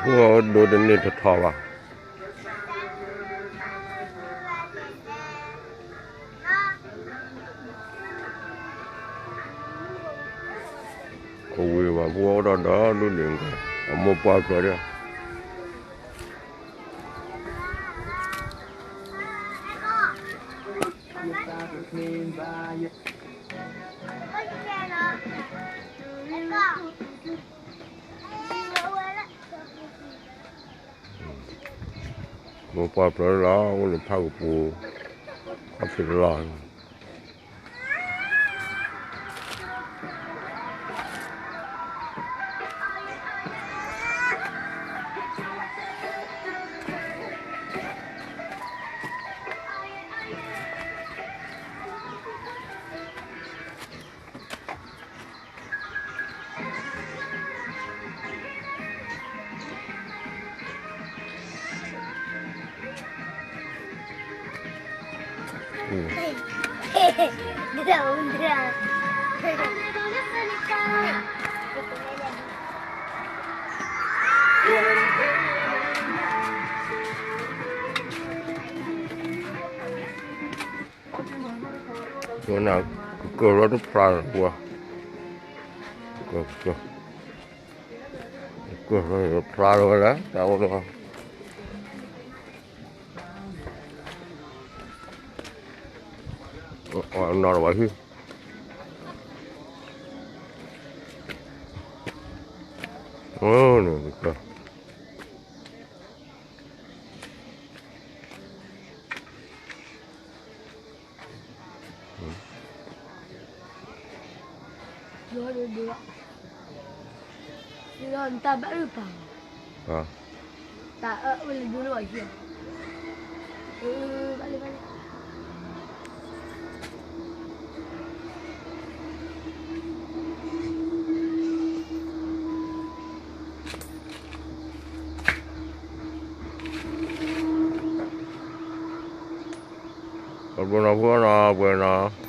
အိၣ်ဒိတန့ၢ်တထီဘၣ်. ကဝံၤဘၣ် ပှၤအိၣ်ဒီးဒီဒူၣ်ဒံး အမိၢ်ပှၢ်ဖျၢၣ်ဒီး မိၢ်ပှၢ်ဖျၢၣ်လီၤ အိၣ်လၢဖၣ်ကပူၤ ခီၣ်ဖံးတလီၢ်. န ကကၢၢ်လီၤတဖျါလီၤပှၤ, ကကၢၢ်, ကကၢၢ်လီၤတဖျါလီၤဝဲလၢ တၢ်အိၣ်လီၤ, အနီၢ်တဝဲဟံၣ်, နကကၢၢ် ယီၤဒိၣ်ဒိၣ်, ယီၤတၢ်ဘၣ်အၢပာ်, တၢ်အၢအိၣ်လၢဒိၣ်လၢဘၣ်ယီၤ, ဘၣ်လၢဘၣ်လၢ အဘျီနီၤ ဖိနီၤ ပှဲၤနီၤ